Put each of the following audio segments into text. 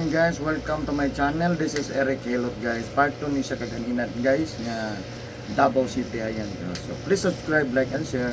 Ayan guys, welcome to my channel. This is Eric Hilot, guys. Part 2 ni siya kaganinat, guys, nga Davao City, ayan. So please subscribe, like and share.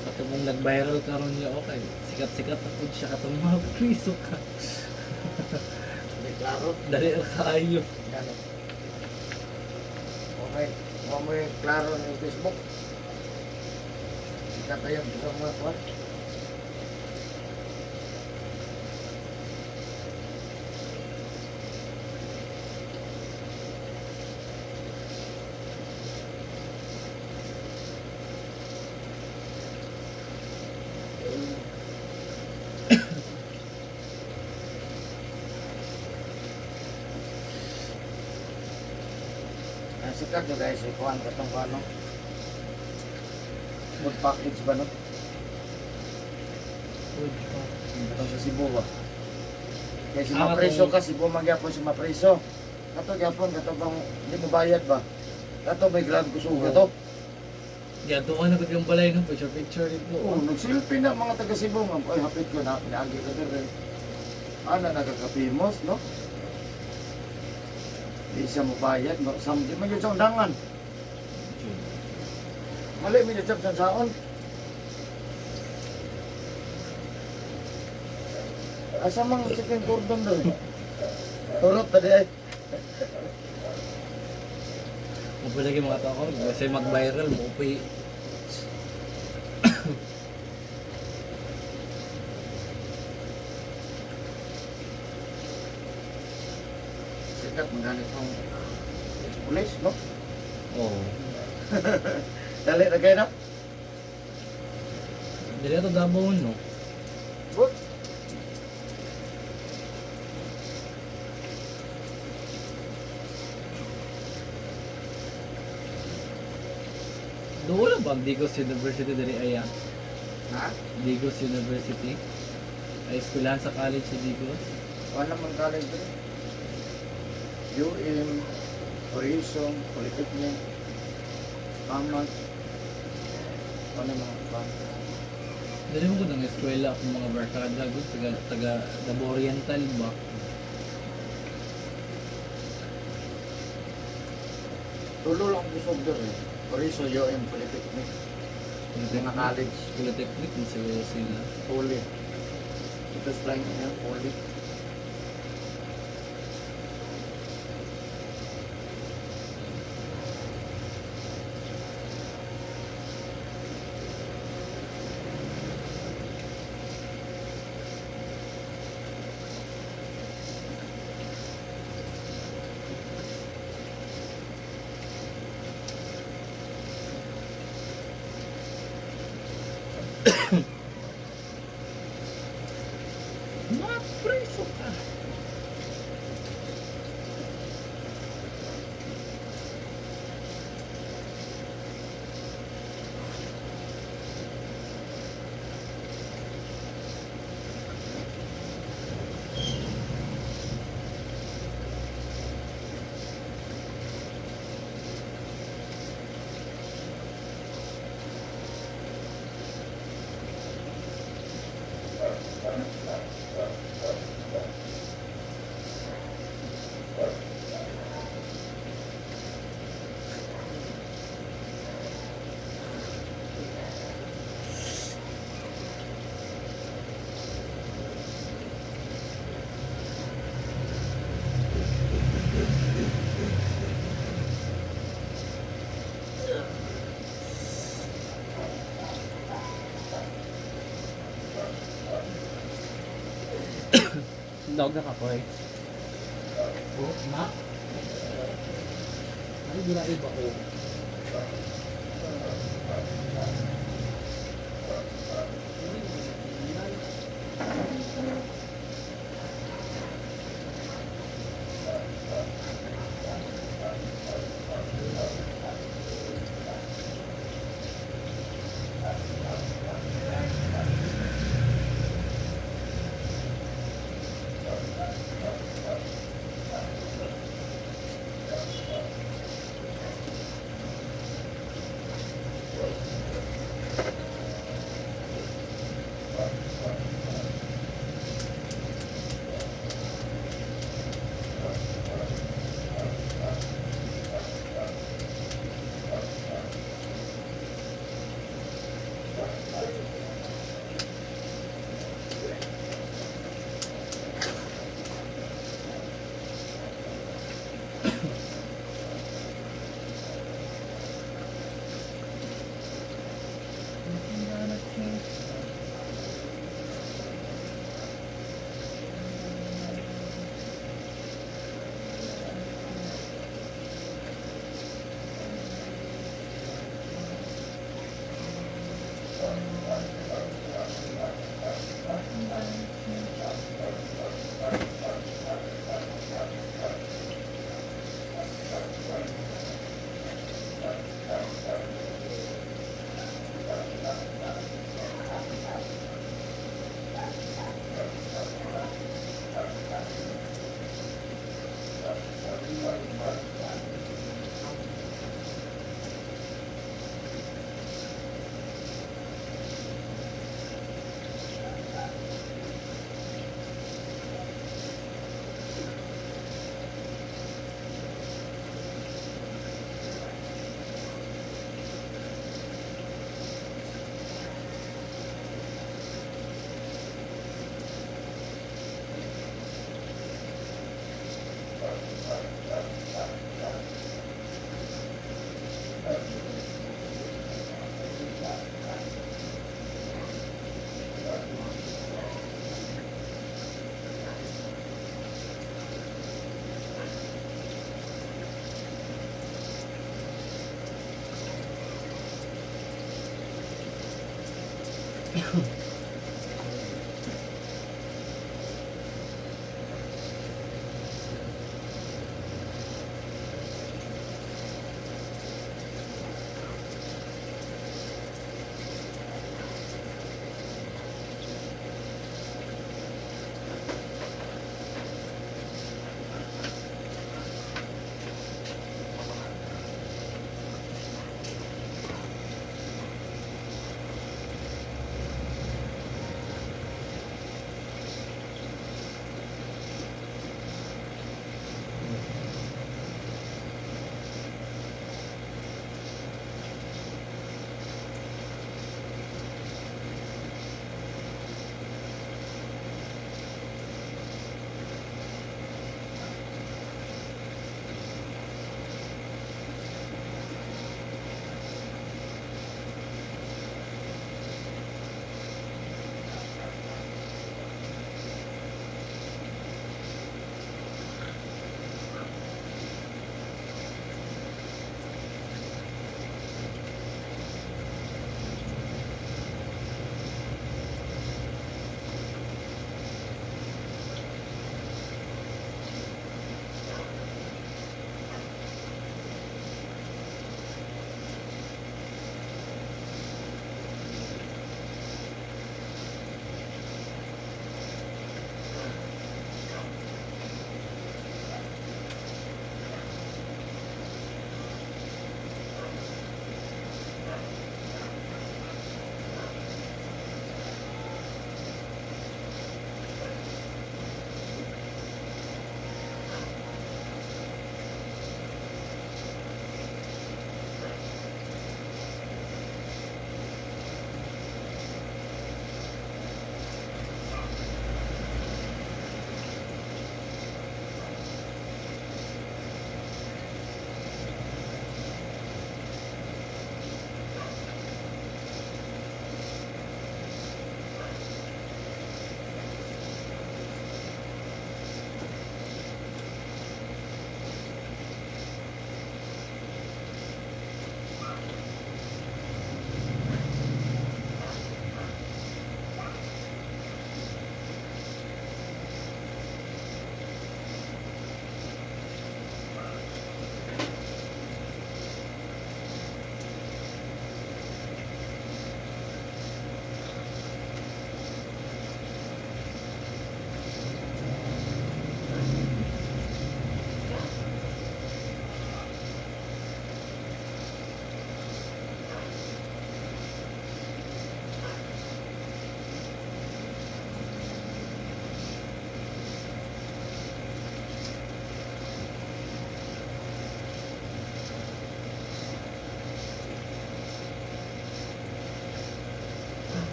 Katong nag-viral karon niya, okay. Sikat-sikat na pud siya katong mga priso ka. Hindi klaro. Dali ra kaayo. Yan. Okay. Huwag mo yung klaro ng Facebook. Sikat tayo sa mga kwan. Ang sikat nyo guys, ay kuhan katong kuhan, no? Food package ba, no? Food pa. Katong sa Cebu ba? Kaya si Ah, Mapreso katong- ka, Cebu magyapon si Mapreso. Kato gyapon, kato bang hindi mo bayad ba? Kato may grab kusog kato. Giadtuan na gud yung balay, no, picture picture dito. Oo, nagsilpi na mga taga Cebu nga. Ay, hapit ko na, pinaagi ka din. Ana, nagkakapimos, no? Di siya mo bayad, no? Sam, di man yun sa undangan. Mali, may yun sa saon. Asa mang chicken cordon doon? Turot tadi ay. Mo lagi mga tao kasi mag-viral mo upi. Sikat magalit ang police, no? Oo. Dali na kayo na. Dili ato Davao, no. Good. Doon lang ba ang Digos University diri aya? Ha? Digos University. Ay eskwelahan sa college sa Digos. Wala man college diri. UM, Horizon, Polytechnic, Pamas, wala mga pa. Dili mo gud ang eskwela akong mga barkada gud taga taga Davao Oriental ba? Tulo lang busog diri. Horizon, UM, Polytechnic, mga college, Polytechnic mo siguro sila. Poly. Ito sa lang niya, Poly. Mapreso ka. Dog na ka koy. Oh, ma. Ay, dira iba ko.